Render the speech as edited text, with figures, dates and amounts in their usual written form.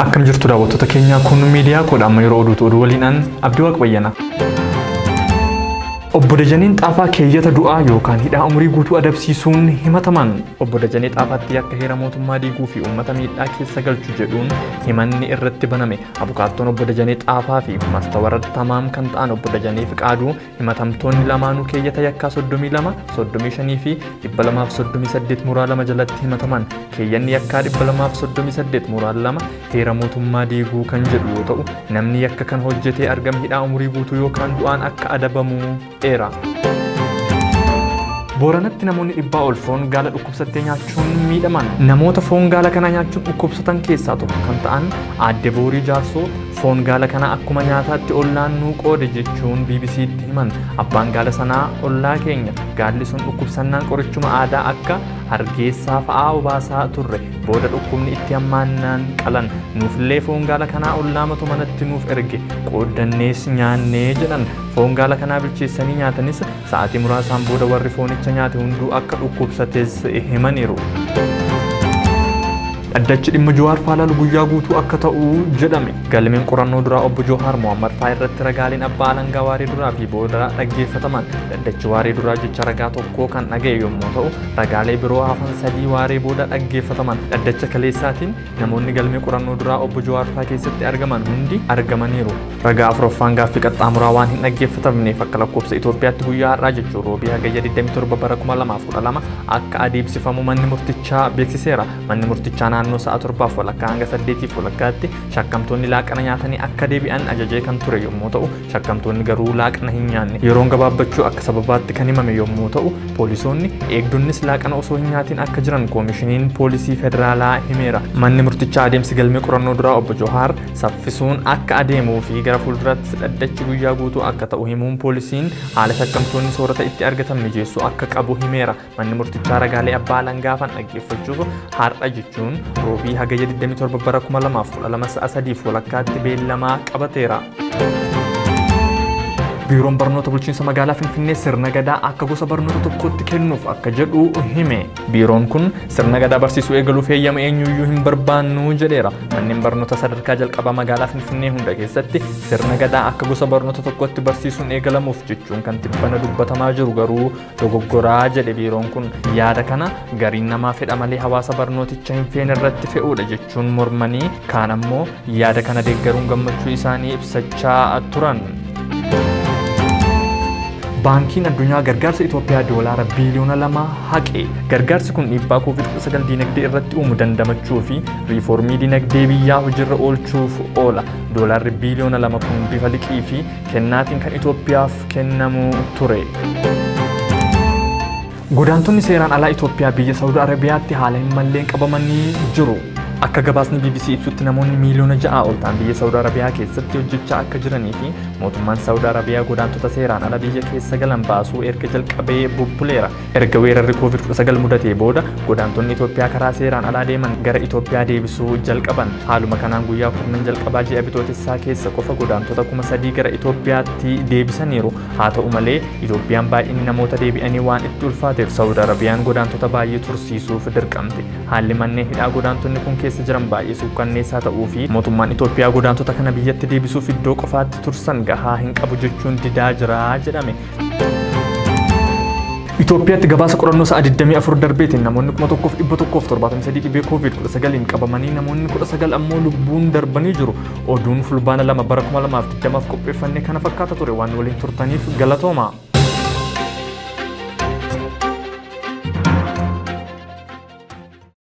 Akkam jirtu daawwattoota keenyaa kun miidiyaa koodha amma yeroo oduutu oduu waliin an Abdii Waaqbayyana. Obbo Dajaneen Xaafaa keeyyata du'aa yookaan hidhaa umurii guutuu adabsiisuun himataman. Obbo Dajanee Xaafaatti yakka heera mootummaa diiguu fi uummata miidhaa keessa galchu jedhuun himanni irratti baname. Abukaattoon Obbo Dajanee Xaafaa fi Mastawarad Tamaam kan ta'an Obbo Dajanee Fiqaaduu himatamtoonni lamaanuu keeyyata yakkaa 32, 35 fi 238 muraa 2 jalatti himataman. Keeyyanni yakkaa 238 muraa 2 heera mootummaa diiguu kan jedhu yoo ta'u, namni yakka kan hojjetee argame hidhaa umurii guutuu yookaan du'aan akka adabamu eera. Booranatti namoonni dhibbaa ol foon gaala dhukkubsattee nyaachuun miidhaman. Namoota foon gaala kanaa nyaachuun dhukkubsatan keessaa tokko kan ta'an Aadde Boorii Jaarsoo foon gaala kanaa akkuma nyaataatti ollaan nuu qoode jechuun BBC'tti himan. Abbaan gaala sanaa ollaa keenya. Gaalli sun dhukkubsannaan qorichuma aadaa akka hargeessaa fa'aa obaasaa turre. Booda dhukkubni itti hammaannaan qalan. Nuufillee foon gaala kanaa ollaamatu manatti nuuf erge. Qooddannees nyaannee jedhan. Foon gaala kanaa bilcheessanii nyaatanis sa'aatii muraasaan booda warri foonicha nyaate hunduu akka dhukkubsates himaniiru. Dhaddachi dhimma Jawaar faa laalu guyyaa guutuu akka ta'u jedhame. Galmeen qorannoo duraa obbo Jawaar Mohammad faa irratti ragaaleen abbaa alangaa waaree duraa fi booda dhaggeeffataman. Dhaddachi waaree duraa jecha ragaa tokkoo kan dhaga'e yommuu ta'u, ragaalee biroo hafan sadii waaree booda dhaggeeffataman. Dhaddacha kaleessaatiin namoonni galmee qorannoo duraa obbo Jawaar faa keessatti argaman hundi argamaniiru. Ragaa afuraffaan gaaffii qaxxaamuraa waan hin dhaggeeffatamneef akka lakkoofsa Itoophiyaatti guyyaa har'aa jechuun roobii hagayya 27 bara 2012 akka adeemsifamu manni murtichaa beeksiseera. Manni murtichaa naannoo sa'a 7:30 hanga 8:30tti shakkamtoonni laaqana nyaatanii akka deebi'an ajajee kan ture yommuu ta'u, shakkamtoonni garuu laaqana hin nyaanne. Yeroon gabaabbachuu akka sababaatti kan himame yommuu ta'u, poolisoonni eegdonnis laaqana osoo hin nyaatiin akka jiran koomishiniin poolisii federaalaa himeera. Manni murtichaa adeemsi galmee qorannoo duraa obbo Johaar saffisuun akka adeemuu fi gara fuulduraattis dhaddachi guyyaa guutuu akka ta'u himuun poolisiin haala shakkamtoonni soorata itti argatan mijeessuu akka qabu himeera. Manni murtichaa ragaalee abbaa alangaa hafan dhaggeeffachuuf har'a jechuun roobii hagayya 27 bara 2012 sa'a 3:30tti beellamaa qabateera. Biiroon Barnoota Bulchiinsa Magaalaa Finfinnee sirna gadaa akka gosa barnoota tokkootti kennuuf akka jedhu hime. Biiroon kun sirna gadaa barsiisuu eegaluuf heeyyama eenyuyyuu hin barbaannu jedheera. Manneen barnoota sadarkaa jalqabaa magaalaa Finfinnee hunda keessatti sirna gadaa akka gosa barnoota tokkootti barsiisuun eegalamuuf jechuun kan tibbana dubbatamaa jiru garuu dogoggoraa jedhe biiroon kun. Yaada kana gariin namaa fedha malee hawaasa barnooticha hin feene irratti fe'uudha jechuun mormanii kaan ammoo yaada kana deeggaruun gammachuu isaanii ibsachaa turan. Baankiin Addunyaa gargaarsa Itoophiyaa doolaara biiliyoona 2 haqe. Gargaarsi kun dhiibbaa Covid-19 diinagdee irratti uumu dandamachuu fi riifoormii dinagdee biyyaa hojiirra oolchuuf oola. Doolaarri biiliyoona 2 kun bifa liqii fi kennaatiin kan Itoophiyaaf kennamu ture. Godaantonni seeraan alaa Itoophiyaa biyya Saawud Arabiyaatti haala hin malleen qabamanii jiru. Akka gabaasni BBC ibsutti namoonni miiliyoona 6 ol ta'an biyya Saawud Arabiyaa keessatti hojjechaa akka jiranii fi mootummaan Saawud Arabiyaa godaantota seeraan ala biyya keessa galan baasuu erga jalqabee bubbuleera. Erga weerarri Covid-19 mudatee booda godaantonni Itoophiyaa karaa seeraan alaa deeman gara Itoophiyaa deebisuu jalqaban. Haaluma kanaan guyyaa kurnan jalqabaa ji'a Bitootessaa keessa qofa godaantota 3,000 gara Itoophiyaatti deebisaniiru. Haa ta'u malee Itoophiyaan baay'inni namoota deebi'anii waan itti ulfaateef Saawud Arabiyaan godaantota baay'ee tursiisuuf dirqamte. Haalli manneen hidhaa godaantonni kun keessa jiran baay'ee suukkanneessaa ta'uu fi mootummaan Itoophiyaa godaantota kana biyyatti deebisuuf iddoo qofaatti tursan gahaa hin qabu jechuun didaa jira jedhame. Itoophiyaatti gabaasa qorannoo sa'a 24 darbeetiin namoonni 1173 dhibee Covid-19 qabamanii namoonni 19 ammoo lubbuun darbanii jiru. Oduun fulbaana 2 bara 2020 qopheeffanne kana fakkaata ture waan waliin turtaniif galatooma.